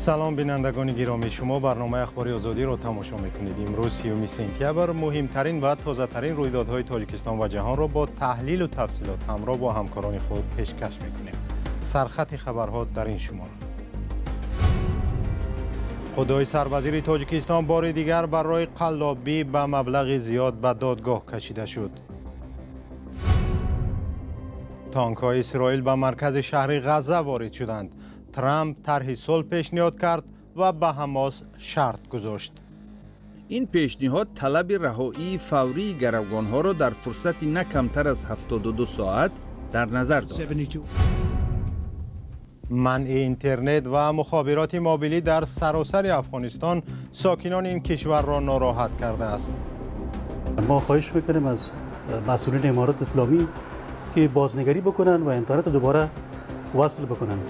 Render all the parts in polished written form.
Салом бинандагони гиромӣ, шумо барномаи Ахбори Озодиро тамошо мекунед. Имрӯз 30 сентябр муҳимтарин ва тозатарин рӯйдодҳои Тоҷикистон ва ҷаҳонро бо таҳлилу тафсилот ҳамроҳ бо ҳамкорони худ пешкаш мекунем. Сархати хабарҳо дар ин шумор. Худои сарвазири Тоҷикистон бори дигар барои қаллобӣ ба маблағи зиёд ба додгоҳ кашида шуд. Танкҳои Исроил ба маркази шаҳри Ғазза ворид шуданд. Трамп тарҳи сулҳ пешниҳод кард ва ба Ҳамос шарт гузошт. Ин пешниҳод талаби раҳоии фаврии гаравгонҳоро дар фурсати на камтар аз 72 соат дар назар дорад. Манъи интернет ва мухобироти мобилӣ дар саросари Афғонистон сокинони ин кишварро нороҳат кардааст. Мо хоҳиш мекунем аз масъулини Аморати Исломӣ ки бознигарӣ бикунанд ва интернет дубора васл бикунанд.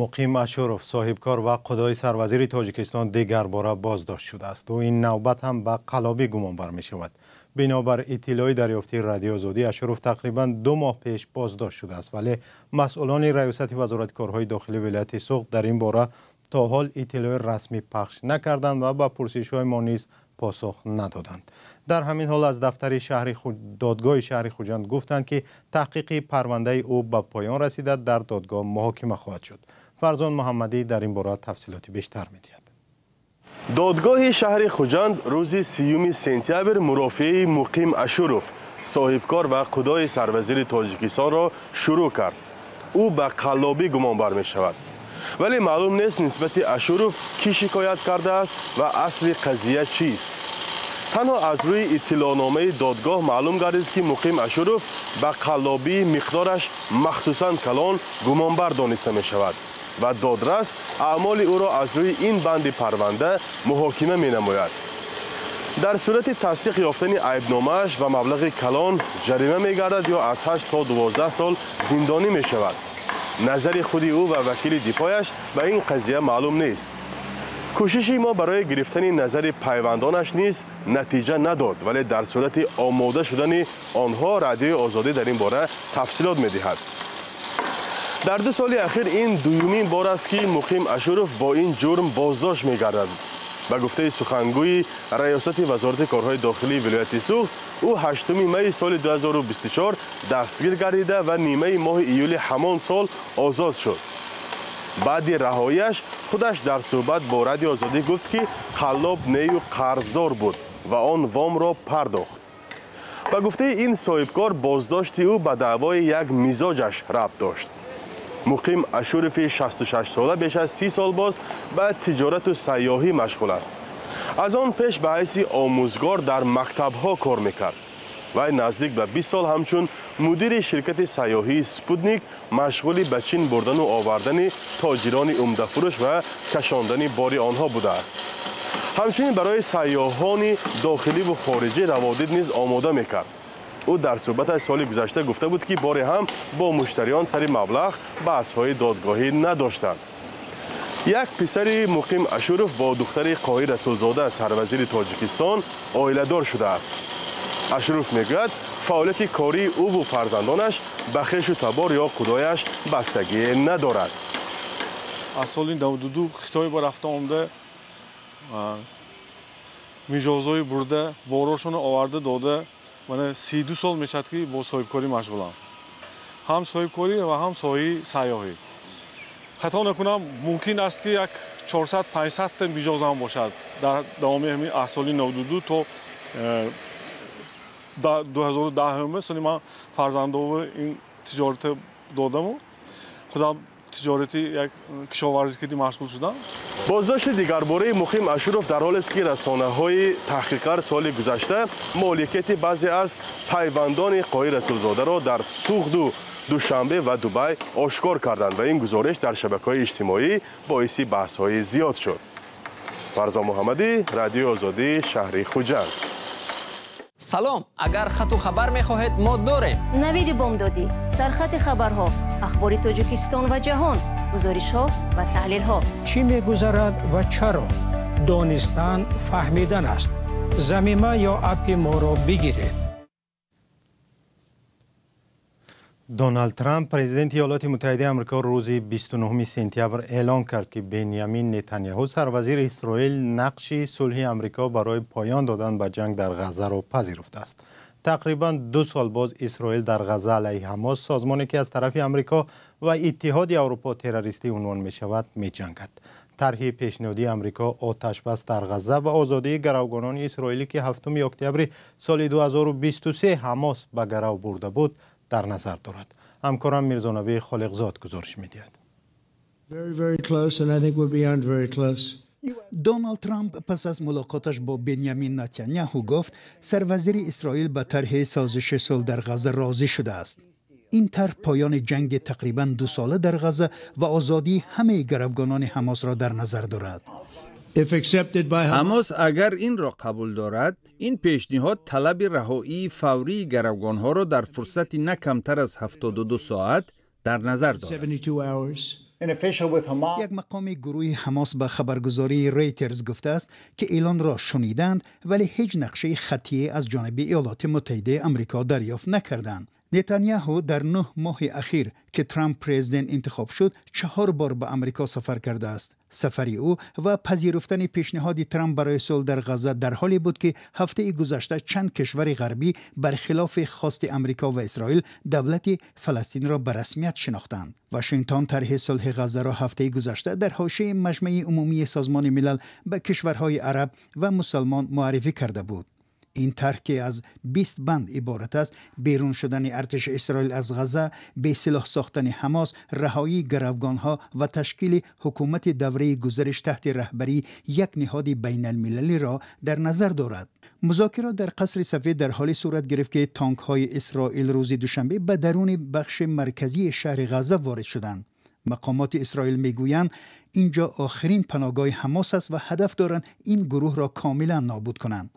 Муқим Ашуров, соҳибкор ва қудои сарвазири Тоҷикистон, дигарбора боздошт шудааст. Ӯ ин навбат ҳам ба қаллобӣ гумонбар мешавад. Бинобар иттилои дарёфтии Радиои Озодӣ, Ашуров тақрибан 2 моҳ пеш боздошт шудааст, вале масъулони раёсати вазорати корҳои дохилии вилояти Суғд дар ин бора то ҳол иттилои расмӣ пахш накарданд ва ба пурсишҳои мо низ посух надоданд. Дар ҳамин ҳол аз дафтари додгоҳи шаҳри Хуҷанд гуфтанд, ки таҳқиқи парвандаи ӯ ба поён расида, дар додгоҳ муҳокима хоҳад шуд. Фарзон Муҳаммадӣ дар ин бора тафсилоти бештар медиҳад. Додгоҳи шаҳри Хуҷанд рӯзи 30 сентябр мурофиаи Муқим Ашуров, соҳибкор ва қудои сарвазири Тоҷикистонро шурӯъ кард. Ӯ ба қаллобӣ гумонбар мешавад. Вале маълум нест нисбати Ашуров кӣ шикоят кардааст ва асли қазия чист. Танҳо аз рӯи иттилоъномаи додгоҳ маълум гардид, ки Муқим Ашуров ба қаллобии миқдораш махсусан калон гумонбар дониста мешавад ва додрас аъмоли ӯро аз рӯи ин банди парванда муҳокима менамояд. Дар сурати тасдиқ ёфтани айбномааш ба маблағи калон ҷарима мегардад ё аз 8 то 12 сол зиндонӣ мешавад. Назари худи ӯ ва вакили дифояш ба ин қазия маълум нест. Кӯшиши мо барои гирифтани назари пайвандонаш низ натиҷа надод, вале дар сурати омода шудани онҳо Радиои Озодӣ дар ин бора тафсилот медиҳад. Дар 2 соли ахир ин дуюмин бор аст, ки Муқим Ашуров бо ин ҷурм боздошт мегардад. Ба гуфтаи сухангӯи раёсати вазорати корҳои дохилии вилояти Суғд, ӯ 8 майи соли 2024 дастгир гардида ва нимаи моҳи июли ҳамон сол озод шуд. Баъди раҳоияш худаш дар суҳбат бо Радиои Озодӣ гуфт, ки қаллоб нею қарздор буд ва он вомро пардохт. Ба гуфтаи ин соҳибкор, боздошти ӯ ба даъвои як мизоҷаш рабт дошт. Муқим Ашурови 66-сола беш аз 30 сол боз ба тиҷорату сайёҳӣ машғул аст. Аз он пеш ба ҳайси омӯзгор дар мактабҳо кор мекард. Вай наздик ба 20 сол ҳамчун мудири ширкати сайёҳии Спутник машғули ба Чин бурдану овардани тоҷирони умдафурӯш ва кашондани бори онҳо будааст. Ҳамчунин барои сайёҳони дохиливу хориҷӣ раводид низ омода мекард. Ӯ дар суҳбаташ соли гузашта гуфта буд, ки боре ҳам бо муштариён сари маблағ баҳсҳои додгоҳӣ надоштанд. Як писари Муқим Ашуров бо духтари Қоҳир Расулзода, сарвазири Тоҷикистон, оиладор шудааст. Ашуров мегӯяд, фаъолияти кории ӯву фарзандонаш ба хешу табор ё худояш бастагӣ надорад. Аз соли 92 Хитой ба рафта омада, мижозҳои бурда, борошонро оварда дода. Мана 32 сол мешавад, ки бо соҳибкорӣ машғулам. Ҳам соҳибкорӣ ва ҳам соҳаи сайёҳӣ. Хато накунам, мумкин аст, ки як 400-500 та мижозам бошад дар давоми ҳамин аз соли 92 то 2010 соли ман фарзандову ин тиҷората додаму худам тиҷорати як кишоварзӣ кардӣ машғул шудам. Боздошти дигарбораи Муқим Ашуров дар ҳолест, ки расонаҳои таҳқиқар соли гузашта моликияти баъзе аз пайвандони Қоҳир Расулзодаро дар Суғду, Душанбе ва Дубай ошкор карданд ва ин гузориш дар шабакаҳои иҷтимоӣ боиси баҳсҳои зиёд шуд. Фарзон Муҳаммадӣ, Радиои Озодӣ, шаҳри Хуҷанд. Салом, агар хату хабар мехоҳед, мо дорем. Навиди бомдодӣ, сархати хабарҳо, ахбори Тоҷикистон ва ҷаҳон, гузоришҳо ва таҳлилҳо. Чӣ мегузарад ва чаро? Донистан фаҳмидан аст. Замима ё аппи моро бигиред. Доналд Трамп, президенти Иёлоти Муттаҳидаи Амрико, рӯзи 29 сентябр эълон кард, ки Беньямин Нетаньяҳу, сарвазири Исроил, нақши сулҳи Амрико барои поён додан ба ҷанг дар Ғаззаро пазируфтааст. Тақрибан 2 сол боз Исроил дар Ғазза алайҳи Ҳамос, созмоне ки аз тарафи Амрико ва Иттиҳоди Аврупо террористӣ унвон мешавад, меҷангад. Тарҳи пешниҳодии Амрико оташбас дар Ғазза ва озодии гаравгонони исроилӣ, ки 7 октябри соли 2023 Ҳамос ба гарав бурда буд, дар назар дорад. Ҳамкорам Мирзонабӣ Холиқзод гузориш медиҳад. Доналд Трамп пас аз мулоқоташ бо Беньямин Нетаньяҳу гуфт, сарвазири Исроил ба тарҳи созиши сулҳ дар Ғазза розӣ шудааст. Ин тарҳ поёни ҷанги тақрибан 2 сола дар Ғазза ва озодии ҳамаи гаравгонони Ҳамосро дар назар дорад. Ҳамос агар инро қабул дорад, ин пешниҳод талаби раҳоии фаврии гаравгонҳоро дар фурсати на камтар аз 72 соат дар назар дорад. Як мақоми гурӯҳи Ҳамос ба хабаргузории Рейтерз гуфтааст, ки эълонро шуниданд, вале ҳеҷ нақшаи хаттие аз ҷониби Иёлоти Муттаҳидаи Амрико дарёфт накарданд. Нетаньяҳу дар 9 моҳи ахир, ки Трамп президент интихоб шуд, 4 бор ба Амрико сафар кардааст. Сафари ӯ ва пазируфтани пешниҳоди Трамп барои сулҳ дар Ғазза дар ҳоле буд, ки ҳафтаи гузашта чанд кишвари ғарбӣ бархилофи хости Амрико ва Исроил давлати Фаластинро ба расмият шинохтанд. Вашингтон тарҳи сулҳи Ғаззаро ҳафтаи гузашта дар ҳошияи Маҷмаи Умумии Созмони Милал ба кишварҳои араб ва мусалмон муаррифӣ карда буд. Ин тарҳ, ки аз 20 банд иборат аст, берун шудани артиши Исроил аз Ғазза, бесилоҳ сохтани Ҳамос, раҳоии гаравгонҳо ва ташкили ҳукумати давраи гузариш таҳти раҳбарии як ниҳоди байналмилалиро дар назар дорад. Музокирот дар Қасри Сафед дар ҳоле сурат гирифт, ки танкҳои Исроил рӯзи душанбе ба даруни бахши марказии шаҳри Ғазза ворид шуданд. Мақомоти Исроил мегӯянд, инҷо охирин паноҳгоҳи Ҳамос аст ва ҳадаф доранд ин гурӯҳро комилан нобуд кунанд.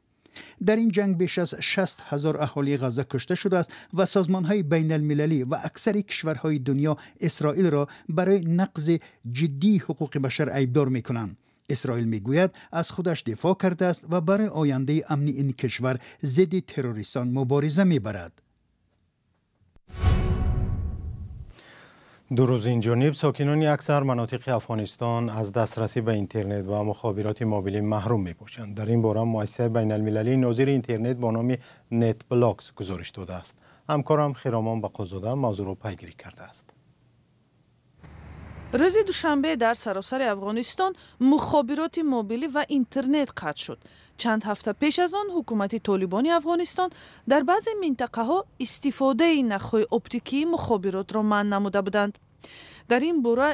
Дар ин ҷанг беш аз 60 ҳазор аҳолии Ғазза кушта шудааст ва созмонҳои байналмилалӣ ва аксари кишварҳои дунё Исроилро барои нақзи ҷиддии ҳуқуқи башар айбдор мекунанд. Исроил мегӯяд, аз худаш дифоъ кардааст ва барои ояндаи амни ин кишвар зидди террористон мубориза мебарад. 2 рӯз инҷониб сокинони аксар манотиқи Афғонистон аз дастрасӣ ба интернет ва мухобироти мобилӣ маҳрум мебошанд. Дар ин бора муассисаи байналмилалии нозири интернет бо номи NetBlocks гузориш додааст. Ҳамкорам Хиромон Бақозода мавзӯъро пайгирӣ кардааст. Рӯзи душанбе дар саросари Афғонистон мухобироти мобилӣ ва интернет қатъ шуд. Чанд ҳафта пеш аз он ҳукумати Толибони Афғонистон дар баъзе минтақаҳо истифодаи нахҳои оптикии мухобиротро манъ намуда буданд. Дар ин бора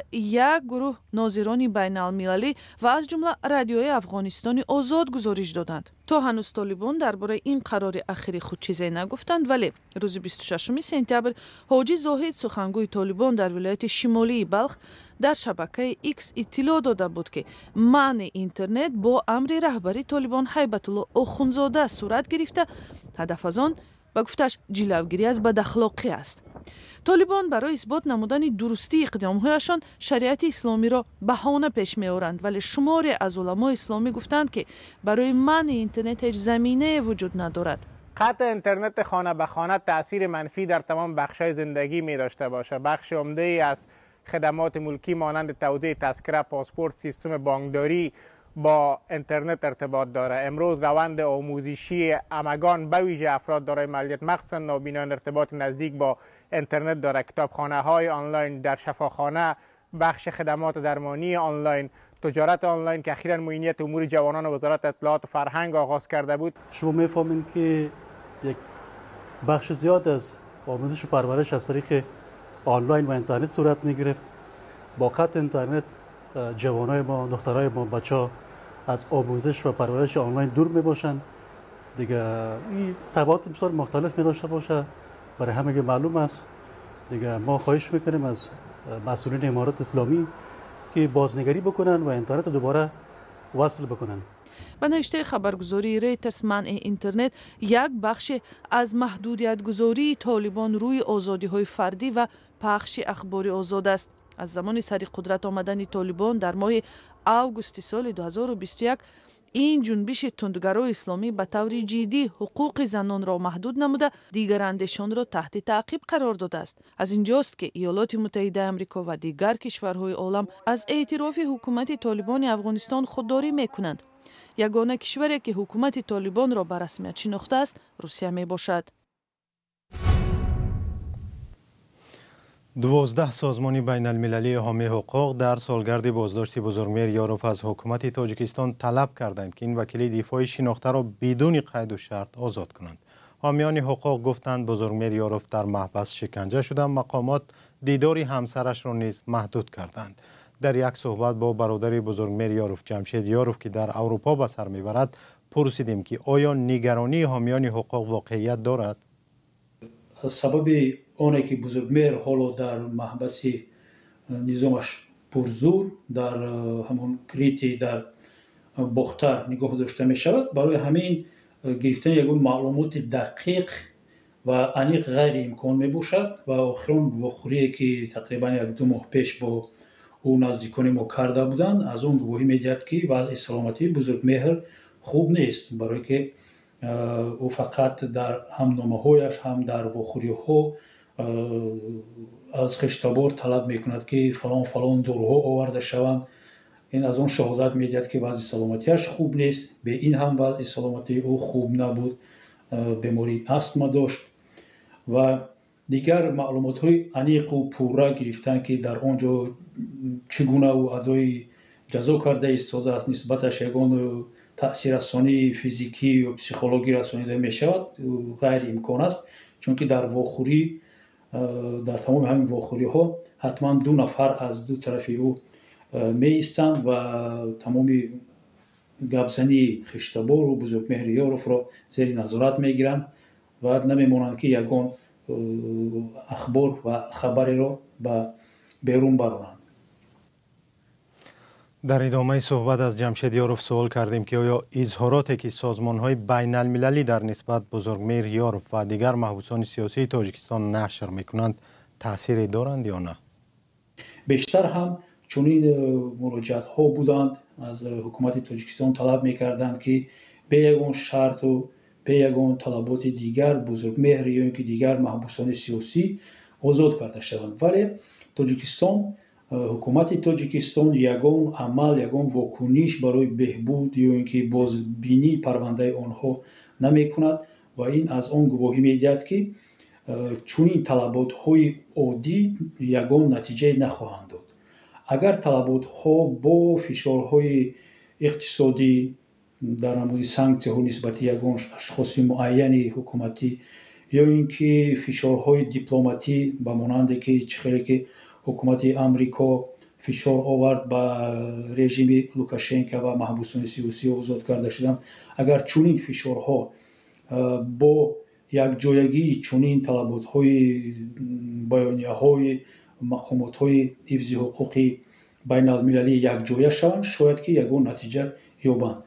як гурӯҳ нозирони байналмилалӣ ва аз ҷумла Радиои Афғонистони Озод гузориш доданд. То ҳанӯз Толибон дар бораи ин қарори ахири худ чизе нагуфтанд, вале рӯзи 26 сентябр Ҳоҷӣ Зоҳид, сухангӯи Толибон дар вилояти шимолии Балх, дар шабакаи Икс иттилоъ дода буд, ки манъи интернет бо амри раҳбари Толибон Ҳайбатулло Охунзода сурат гирифта, ҳадаф аз он, ба гуфташ, ҷилавгирӣ аз бадахлоқӣ аст. Толибон барои исбот намудани дурустии иқдомҳояшон шариати исломиро баҳона пеш меоранд, вале шуморе аз уламои исломӣ гуфтанд, ки барои манъи интернет ҳеҷ заминае вуҷуд надорад. قطع اینترنت خانه به خانه تاثیر منفی در تمام بخش‌های زندگی می داشته باشه. بخش عمده از خدمات ملکی مانند توزیع تذکره، پاسپورت، سیستم بانکداری با اینترنت ارتباط داره. امروز روند آموزشی همگان به ویژه افراد دارای معلولیت، مخصوصا نابینایان، ارتباط نزدیک با اینترنت داره. کتابخانه های آنلاین، در شفاخانه بخش خدمات درمانی آنلاین، تجارت آنلاین که اخیرا معینیت امور جوانان و وزارت اطلاعات و فرهنگ آغاز کرده بود. شما میفهمین که یک بخش زیاد از آموزش و پرورش از طریق آنلاین و اینترنت صورت میگرفت. با قطع اینترنت جوانای ما، دخترای ما، بچه‌ها از آموزش و پرورش آنلاین دور میباشند. دیگه این تبعات بسیار مختلف می داشته باشه، برای همه معلوم است. دیگه ما خواهش میکنیم از مسئولین امارت اسلامی که بازنگری بکنن و اینترنت دوباره وصل بکنن. Ба навиштаи хабаргузории Рейтерс, манъи интернет як бахше аз маҳдудиятгузории Толибон рӯи озодиҳои фардӣ ва пахши ахбори озод аст. Аз замони сари қудрат омадани Толибон дар моҳи августи соли 2021 Ин ҷунбиши тундгарои исломӣ ба таври ҷиддӣ ҳуқуқи занонро маҳдуд намуда, дигарандешонро таҳти таъқиб қарор додааст. Аз инҷост, ки Иёлоти Муттаҳидаи Амрико ва дигар кишварҳои олам аз эътирофи ҳукумати Толибони Афғонистон худдорӣ мекунанд. Ягона кишваре, ки ҳукумати Толибонро ба расмият шинохтааст, Русия мебошад. 12 созмони байналмилалии ҳомии ҳуқуқ дар солгарди боздошти Бузургмеҳр Ёров аз ҳукумати Тоҷикистон талаб карданд, ки ин вакили дифои шинохтаро бидуни қайду шарт озод кунанд. Ҳомиёни ҳуқуқ гуфтанд, Бузургмеҳр Ёров дар маҳбас шиканҷа шуда, мақомот дидори ҳамсарашро низ маҳдуд карданд. Дар як суҳбат бо бародари Бузургмеҳр Ёров, Ҷамшед Ёров, ки дар Аврупо ба сар мебарад, пурсидем, ки оё нигаронии ҳомиёни ҳуқуқ воқеият дорад? Сабаби оне ки Бузургмеҳр ҳоло дар маҳбаси низомаш пурзур дар ҳамон Крити дар Бохтар нигоҳ дошта мешавад, барои ҳамин гирифтани ягон маълумоти дақиқ ва аниқ ғайриимкон мебошад. Ва охирон вохӯрие ки тақрибан 1-2 моҳ пеш бо ӯ наздикони мо карда буданд, аз он гувоҳӣ медиҳад, ки вазъи саломатии Бузургмеҳр хуб нест, барое ки ӯ фақат дар ҳам номаҳояш, ҳам дар вохӯриҳо аз хештабор талаб мекунад, ки фалон фалон доруҳо оварда шаванд. Ин аз он шаҳодат медиҳад, ки вазъи саломатиаш хуб нест. Бе ин ҳам вазъи саломатии ӯ хуб набуд, бемории астма дошт ва дигар маълумотҳои аниқу пурра гирифтан, ки дар он ҷо чӣ гуна ӯ адои ҷазо карда истодааст, нисбаташ ягон таъсиррасонии физикӣ ё психологӣ расонида мешавад, ғайриимкон аст, чунки дар вохӯрӣ, дар тамоми ҳамин вохӯриҳо ҳатман 2 нафар аз ду тарафи ӯ меистанд ва тамоми гапзании хештабору Бузургмеҳри Ёровро зери назорат мегиранд ва намемонанд, ки ягон ахбор ва хабареро ба берун бароранд. Дар идомаи суҳбат аз Ҷамшед Ёров суол кардем, ки оё изҳороте, ки созмонҳои байналмилалӣ дар нисбат Бузургмеҳр Ёров ва дигар маҳбусони сиёсии Тоҷикистон нашр мекунанд, таъсире доранд ё на? Бештар ҳам чунин муроҷиатҳо буданд. Аз ҳукумати Тоҷикистон талаб мекарданд, ки бе ягон шарту бе ягон талаботи дигар Бузургмеҳр ё ин ки дигар маҳбусони сиёсӣ озод карда шаванд. Вале Тоҷикистон, ҳукумати Тоҷикистон ягон амал, ягон вокуниш барои беҳбуд ё ин ки бозбинии парвандаи онҳо намекунад ва ин аз он гувоҳӣ медиҳад, ки чунин талаботҳои оддӣ ягон натиҷае нахоҳанд дод. Агар талаботҳо бо фишорҳои иқтисодӣ дар намуди санксияҳо нисбати ягон ашхоси муайяни ҳукуматӣ ё ин ки фишорҳои дипломатӣ, ба монанде ки чӣ хеле ки ҳукумати Амрико фишор овард ба режими Лукашенко ва маҳбусони сиёсӣ озод карда шуданд, агар чунин фишорҳо бо якҷоягии чунин талаботҳои баёнияҳои мақомотҳои ҳифзи ҳуқуқи байналмилалӣ якҷоя шаванд, шояд ки ягон натиҷа ёбанд.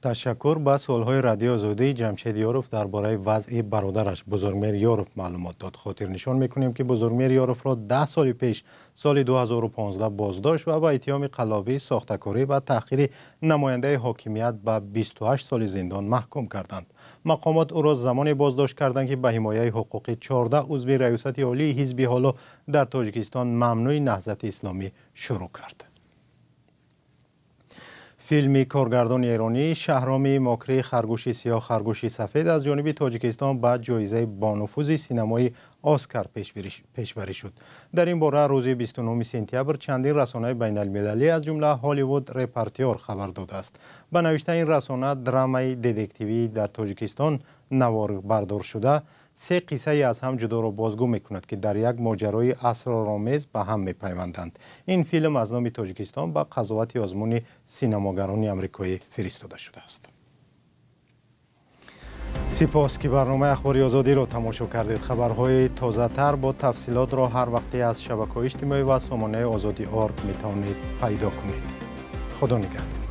Ташаккур. Ба суолҳои Радиои Озодӣ Ҷамшед Ёров дар бораи вазъи бародараш Бузургмеҳр Ёров маълумот дод. Хотирнишон мекунем, ки Бузургмеҳр Ёровро 10 соли пеш, соли 2015 боздошт ва ба иттиҳоми қаллобӣ, сохтакорӣ ва таҳқири намояндаи ҳокимият ба 28 соли зиндон маҳкум карданд. Мақомот ӯро замоне боздошт карданд, ки ба ҳимояи ҳуқуқи 14 узви Раёсати Олии ҳизби ҳоло дар Тоҷикистон мамнӯи Наҳзати Исломӣ шурӯъ кард. Филми коргардони эронӣ Шаҳроми Мокрӣ «Харгӯши сиёҳ, харгӯши сафед» аз ҷониби Тоҷикистон ба ҷоизаи бонуфузи синамои Оскар пешбарӣ шуд. Дар ин бора рӯзи 29 сентябр чандин расонаи байналмилалӣ аз ҷумла Ҳолливуд Репортёр хабар додааст. Ба навиштаи ин расона, драмаи детективӣ дар Тоҷикистон наворбардор шуда, 3 қиссаи аз ҳам ҷудоро бозгӯ мекунад, ки дар як моҷарои асроромез ба ҳам мепайванданд. Ин филм аз номи Тоҷикистон ба қазовати озмуни синамогарони амрикоӣ фиристода шудааст. Сипос, ки барномаи Ахбори Озодиро тамошо кардед. Хабарҳои тозатар бо тафсилотро ҳар вақте аз шабакаҳои иҷтимоӣ ва сомонаи Озодӣ.орг метавонед пайдо кунед. Худо нигаҳдор.